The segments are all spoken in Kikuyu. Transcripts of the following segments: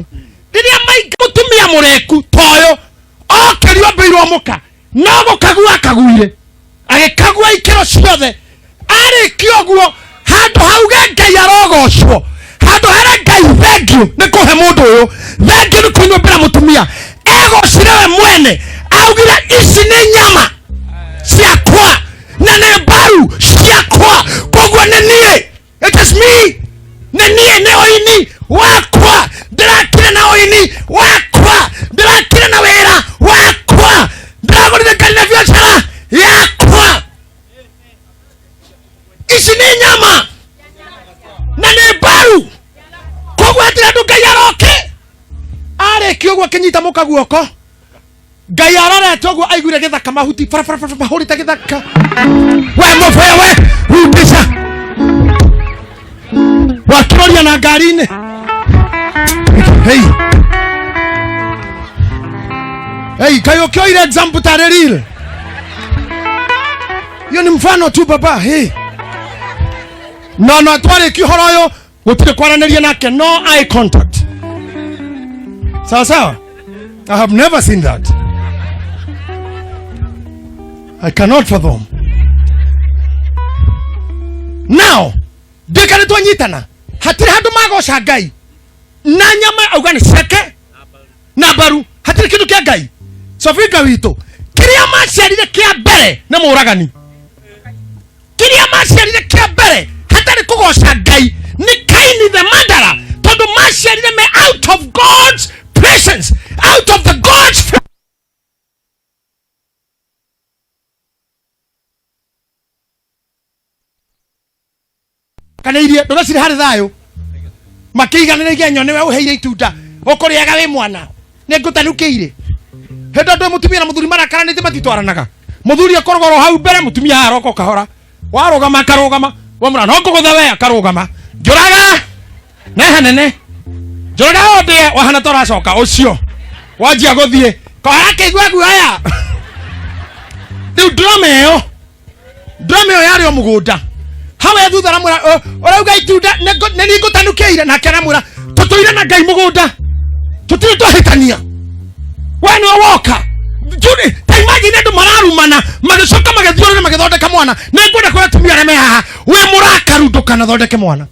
Adamu rĩrĩa mainga mũtumia mũreku toyo okĩrio ambĩirwo mũka no gũkagua akaguire, agĩkagua ikĩro ciothe. Arĩkia ũguo, handũ hauge Ngai arogocwo, handũ here Ngai thengiũ nĩ kũhe mũndũ ũyũ, thengiũ nĩ kũnyũmbĩra mũtumia, egocire we mwene, augire ici nĩ nyama ciakwa na nĩ mbaru ciakwa, koguo nĩ niĩ, it is me, nĩ niĩ, nĩ ũini wakwa ndĩrakire, na ũini wakwa ndĩrakire, na wĩra wakwa ndĩragũrire ngari na biacara yakwa. Ici nĩ nyama na nĩ mbaru, koguo hatirĩ andũ Ngai aroke. Arĩkia ũguo akĩnyita mũka guoko, Ngai arorete ũguo aiguire gĩthaka mahuti barabara mahũrĩte gĩthaka, we mũbaya, we rundisha wakĩroria na ngari-inĩ. Hey. Hey, kaĩ ũkĩoire example tarĩ real? Hiyo ni mfano tu, baba. Hey. No twarĩkia ũhoro ũyũ, gũtirĩ kwaranĩria nake, no eye contact. Sawa sawa. I have never seen that. I cannot fathom. Now, ndĩka nĩ twanyitana, hatirĩ handũ magoca Ngai na nyama auga nĩ ciake na mbaru, hatirĩ kĩndũ kĩa Ngai. Sofinga witũ, kĩrĩa maciarire kĩa mbere nĩ mũragani. Kĩrĩa maciarire kĩa mbere hatarĩ kũgoca Ngai nĩ Kaini the murderer, tondũ maciarire me out of God's presence, out of the God's kana irie ndũgacire harĩ thayũ makĩiganĩra igenyo nĩwe ũheire itunda ũkũrĩaga wĩ mwana nĩ ngũtanukĩire. Hĩndĩ andũ mũtumia na mũthuri marakaranĩte matitwaranaga, mũthuri akoragwo oro hau mbere, mũtumia aroka o kahora, warũgama akarũgama, wamũra no ngũgũtha we akarũgama, njũraga na hanene, njũraga o ndĩe wahana ta ũracoka ũcio wanjia gũthiĩ kahora akĩigua guoya. Rĩu drama ĩyo, drama ĩyo yarĩ o mũgũnda hawe thutha aramwĩra, "Ũrauga itunda nĩ niĩ ngũtanukĩire," nake aramwĩra, "Tũtũire na Ngai mũgũnda, tũtirĩ twahĩtania, we nĩwe woka." Judy, ta imagine andũ mararumana magĩcoka magĩthiũrũra magĩthondeka mwana. Nĩ ngwenda kũrĩa atumia arĩa me haha, wĩ mũrakaru ndũkanathondeke mwana.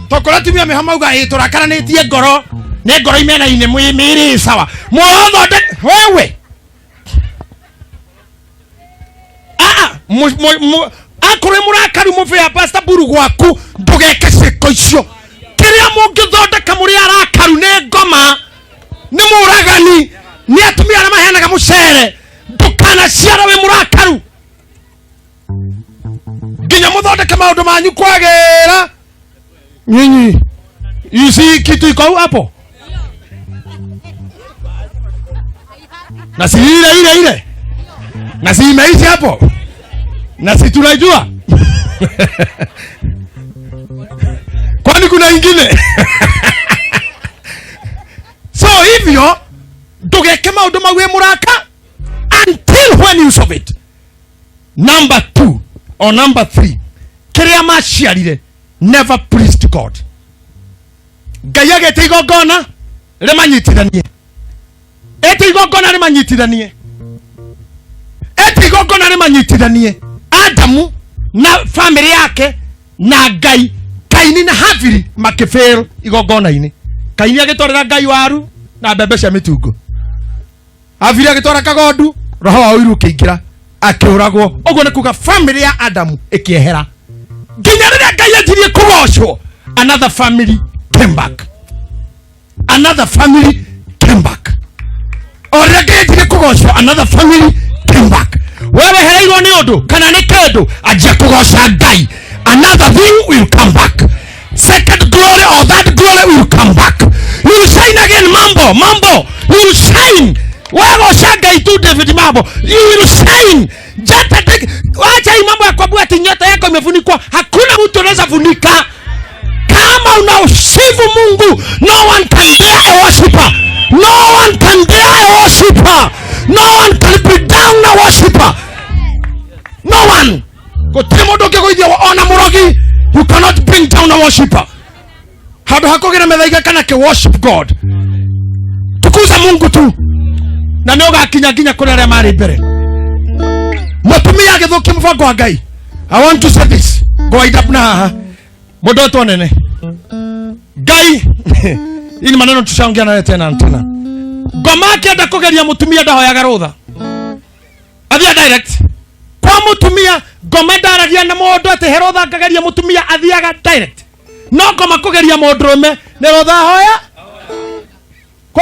Tokorwo atumia meho mauga ĩ tũrakaranĩtie ngoro nĩ ngoro imena-inĩ mĩĩrĩ sawa mũrothondeka wewe. Aa, akorwo wĩ mũrakaru mũbĩa Pastor Buru gwaku, ndũgeke ciĩko icio. Kĩrĩa mũngĩthondeka mũrĩ arakaru nĩ ngoma, nĩ mũragani, nĩ atumia arĩa maheanaga mũcere. Ndũkanaciara wĩ mũrakaru nginya mũthondeke maũndũ manyu kwagĩra. Nyinyi, you see kitu iko hapo na si ile ile ile na si imeishi hapo na si tunajua kwani kuna ingine? So hivyo ndũgeke maũndũ mau wĩ mũraka until when you solve it. Number two or number three, kĩrĩa maciarire never pleased God. Ngai agĩte igongona rĩmanyitithanie, ĩte igongona rĩmanyitithanie, ĩte igongona rĩmanyitithanie Adamu na famĩlĩ yake na Ngai. Kaini na Habili makĩfail igongona-inĩ. Kaini agĩtwarĩra Ngai waru na mbembe cia mĩtungo, Habili agĩtwara kagondu. Roho wa ũiru ũkĩingĩra, akĩũragwo. Ũguo nĩ kuga famĩlĩ ya Adamu ĩkĩehera nginya rĩrĩa Ngai anjirie kũgocwo. Another family came back, another family came back. O rĩrĩa Ngai anjirie kũgocwo, another family came back. We wehereirwo nĩ ũndũ kana nĩ kĩndũ, anjia kũgoca Ngai, another thing will come back. Second glory or third glory will come back. You will shine again. Mambo mambo, you will shine. Wegoca Ngai tu, David Mambo, you will shine. Jata wacha hii mambo ya kuambia ati nyota yako imefunikwa. Hakuna mtu anaweza funika kama unausifu Mungu. No one can dare a worshiper, no one can dare a worshiper, no one can be down a worshiper, no one. Gũtirĩ mũndũ ũngĩgũithia ona mũrogi. You cannot bring down a worshiper. Handũ Handå ha kå gä ra methaiga kana kä worship God, tukuza Mungu tu na nä å gakinya nginya kå rä arĩa marĩ mbere. Mũtumia agĩthũkia mũbango wa Ngai. I want to say this, go wind up na haha mũndũ wetwo nene Ngai. Hii ni maneno tushaongea naye tena na tena. Ngoma akĩenda kũgeria mũtumia ndahoyaga rũtha, athiaga direct kwa mũtumia. Ngoma ndaragia na mũndũ atĩ he rũtha ngageria mũtumia, athiaga direct. No ngoma kũgeria mũndũrũme nĩ rũtha hoya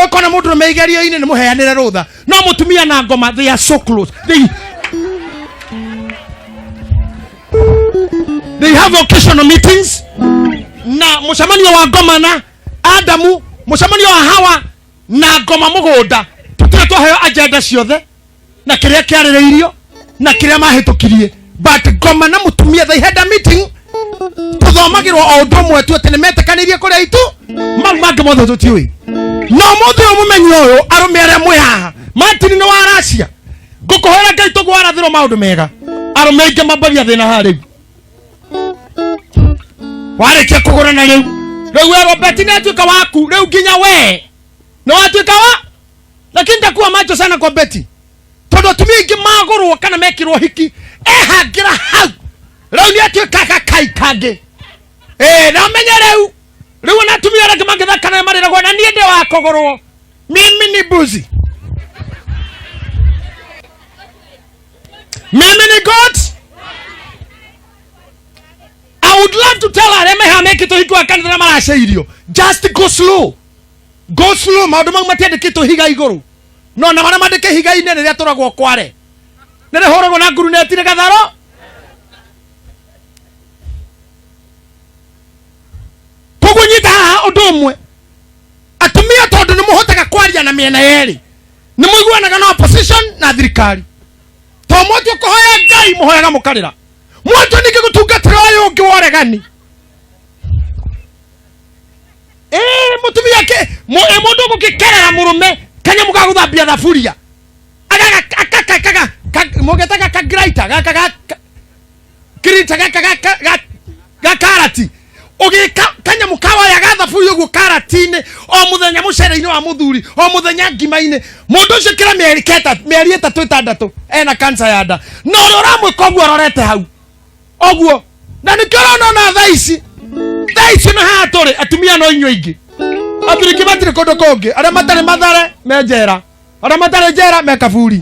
kona mũndũrũme igerio-inĩ nĩ mũheanĩre rũtha, no mũtumia na ngoma, they are so close. They have occasional meetings, na mũcemanio wa ngoma na Adamu, mũcemanio wa Hawa na ngoma mũgũnda, tũtirĩ twaheo agenda ciothe na kĩrĩa kĩarĩrĩirio na kĩrĩa mahĩtũkirie, but ngoma na mũtumia, they had a meeting. Tũthomagĩrwo o ũndũ ũmwe tu atĩ nĩ metĩkanĩirie kũrĩa itu, mau mangĩ mothe tũtiũĩ. No mũthĩ ũyũ mũmenyi ũyũ, arũme arĩa mwĩ haha, Martin nĩ wa Racia, ngũkũhoera Ngai tũgwarathĩrwo maũndũ mega. Arũme aingĩ mambagia thĩna haha rĩu warĩkia kũgũrana rĩu rĩu werwo Beti nĩ atuĩka waku, rĩu nginya we nĩ watuĩka wa, lakini ndakuwa macho sana kwa Beti tondũ atumia aingĩ magũrwo kana mekĩrwo hiki ehangĩra hau rĩu nĩ atuĩka gakai kangĩ. Ĩĩ, na ũmenye rĩu rĩu ona atumia arĩa angĩ mangĩthaka nayo marĩragwo na niĩ ndĩ wa kũgũrwo, mimi ni mbuzi, mimi ni goat. I would love to tell arĩa mehaha mekĩtwo hiki wa kanitha na maraceirio, just go slow, go slow. Maũndũ mau matiandĩkĩtwo higa igũrũ, no na marĩa mandĩke higa-inĩ rĩrĩa tũragwo kware nĩ rĩhũragwo na nguruneti rĩgatharo. Koguo nyita haha ũndũ ũmwe, atumia, tondũ nĩ mũhotaga kwaria na mĩena yerĩ, nĩ mũiguanaga na opposition na thirikari, to mwatue kũhoya Ngai mũhoyaga mũkarĩra, mwatue ningĩ gũtungatĩra ũyũ ũngĩ wa ũregani. Ĩĩ, mũtumia ke ĩ mũndũ ũgũgĩkerera mũrũme kanyamũ ga gũthambia thaburia mũgetaga kagraita gaka ga kirita gaka ga karati, ũgĩka kanyamũ kawaya ga thaburia ũguo karati-inĩ o mũthenya, mũcere-inĩ wa mũthuri o mũthenya, ngima-inĩ, mũndũ ũcio kĩra mĩeri keta mĩeri 3 6 ena kansa ya nda, na ũrĩa ũramwĩka ũguo arorete hau ũguo. Na nĩkĩo ũrona ona thaa ici na haha tũrĩ atumia no inyuĩ aingĩ, athuri aingĩ matirĩ kũndũ kũngĩ. Arĩa matarĩ mathare me njera, arĩa matarĩ njera me kaburi.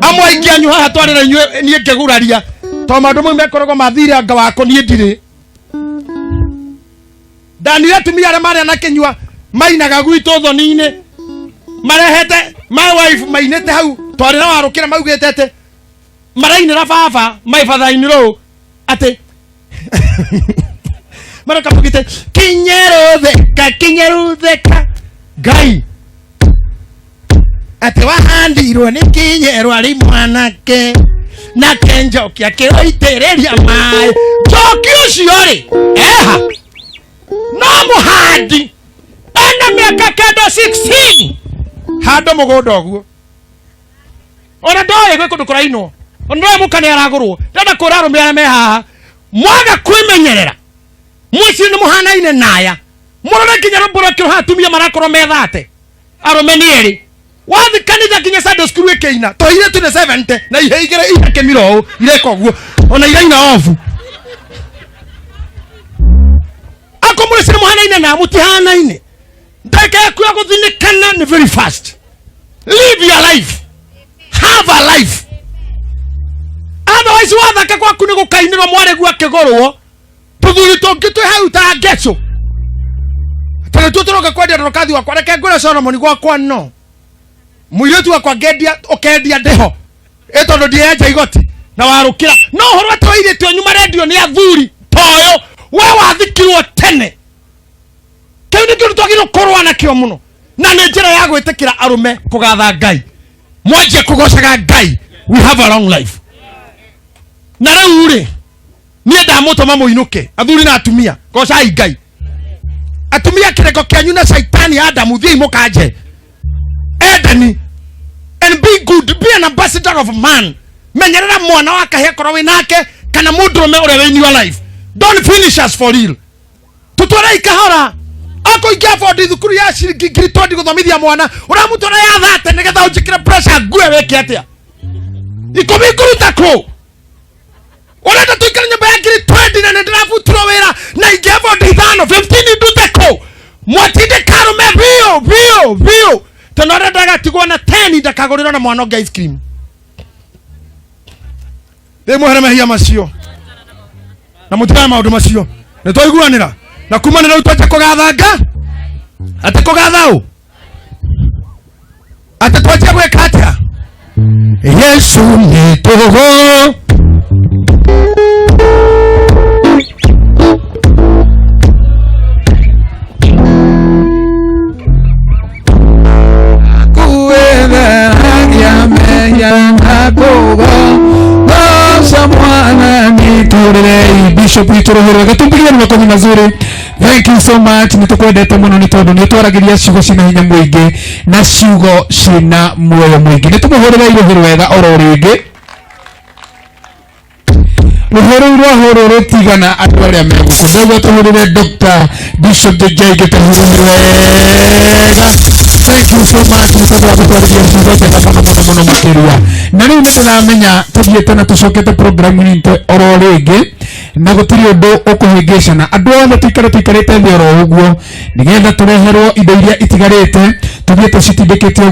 Amwe aingĩ anyu haha twarĩ na inyuĩ, niĩ ngĩguraria to maũndũ mau mekoragwo mathire anga wako, niĩ ndirĩ ndanire. Atumia arĩa marĩa na kĩnyua mainaga gwitũ thoni-inĩ marehete my wife mainĩte hau twarĩ na warũkĩra maugĩte atĩ marainĩra baba, my father in law, atĩ maroka maugĩte kinyerutheka kinyerutheka Ngai atĩ wahandirwo nĩ kinyerwo arĩ mwanake nake njoki akĩũitĩrĩria maĩ. Njoki ũcio rĩ eha no mũhandi ena mĩaka 9 16 handũ mũgũnda ũguo, ona ndoĩ gwĩ kũndũ kũrainwo, ona ndoĩ mũka nĩ aragũrwo. Ndĩrenda kwĩra arũme arĩa me haha, mwaga kwĩmenyerera mũciĩ nĩ mũhanaine naya. Mũrore nginya rũmbo rwekĩrwo atumia marakorwo methate arũme nĩ erĩ wathi kanitha nginya Sunday school ĩkĩina to irĩtu nĩ 70 na ihe igĩrĩ ihakĩmira ũũ ireka ũguo ona iraina obu ako mũrĩ nĩ mũhanaine na mũtihanaine. Ndagĩka yaku ya gũthinĩkana nĩ very fast. Live your life, have a life, otherwise wathaka gwaku nĩ gũkainĩrwo mwarĩguo akĩgũrwo tũthuri tũngĩ twĩ hau ta ngeco tondũ tuo tũroka kwendia ndorokathi wakwa. Reke ngwĩre Solomon, gwakwa no mũirĩtu wakwa ngendia ũkendia ndĩho ĩ tondũ ndienja igoti na warũkĩra no ũhoro atĩ airĩtu anyu marendio nĩ athuri toyo we wathikirwo tene. Kĩu nĩ kĩndũ twagĩrĩirwo kũrũa nakĩo mũno, na nĩ njĩra ya gwĩtĩkĩra arũme kũgatha Ngai. Mwanjie kũgocaga Ngai, we have a long life. Na rĩu rĩ, niĩ ndamũtũma mũinũke athuri na atumia, gocai Ngai. Atumia, kĩreko kĩanyu na Shaitani Adamu, thiĩi mũkanje Edeni and be good, be an ambassador of man. Menyerera mwana wa kahĩa korwo wĩ nake kana mũndũrũme ũrĩa wĩ in your life. Don't finish us for real. Tutwarei kahora. Ako ingĩabondi thukuru ya ciringi 20,000 gũthomithia mwana, ũramũtwara ya 30 nĩgetha ũnjĩkĩre pressure ngue wĩke atĩa? 10 ngũruta kũ? Ũrenda tũikare nyũmba ya 20,000 na nĩndĩrabutirwo wĩra na ingĩabondi 5, 15 ndute kũ? Mwatindĩka arũme biũ biũ biũ, tondũ arenda agatigwo na 10 ndakagũrĩrwo na mwana ũngĩ ice cream. Rĩu mwehere mehia macio na mũtigane maũndũ macio. Nĩ twaiguanĩra na kuma nĩ rĩu twanjia kũgathanga atĩ kũgatha ũ atĩ twanjia gwĩka atĩa? Yesu nĩ tũgũ Kuwetheragia mehia na kũgoca Mwathani. Tũrĩrei Bishop witũ rũhĩ rwega, tumpigie makofi mazuri. Thank you so much, nĩ tũkwendete mũno nĩ tondũ nĩ ũtwaragĩria ciugo cina hinya mũingĩ na ciugo cina muoyo mũingĩ. Nĩ tũmũhũrĩrei rũhĩ rwega oro rĩngĩ. Rũhĩ rũu rwahũrwo rũtigana andũ arĩa me gũkũ. Ndauga tũhũrĩre Dr. Bishop JJ Gĩtahi rũhĩ rwega. Thank you so much nĩ tondũ wa gũtwarĩria ciugo njega mũno mũno mũno makĩria. Na rĩu nĩ ndĩramenya tũthiĩte na tũcokete programu itũ oro rĩngĩ, na gũtirĩ ũndũ ũkũhĩngĩcana. Andũ othe tũikare tũikarĩte thĩ oro ũguo nĩgetha tũreherwo indo iria itigarĩte, tũthiĩ tũcitindĩkĩte.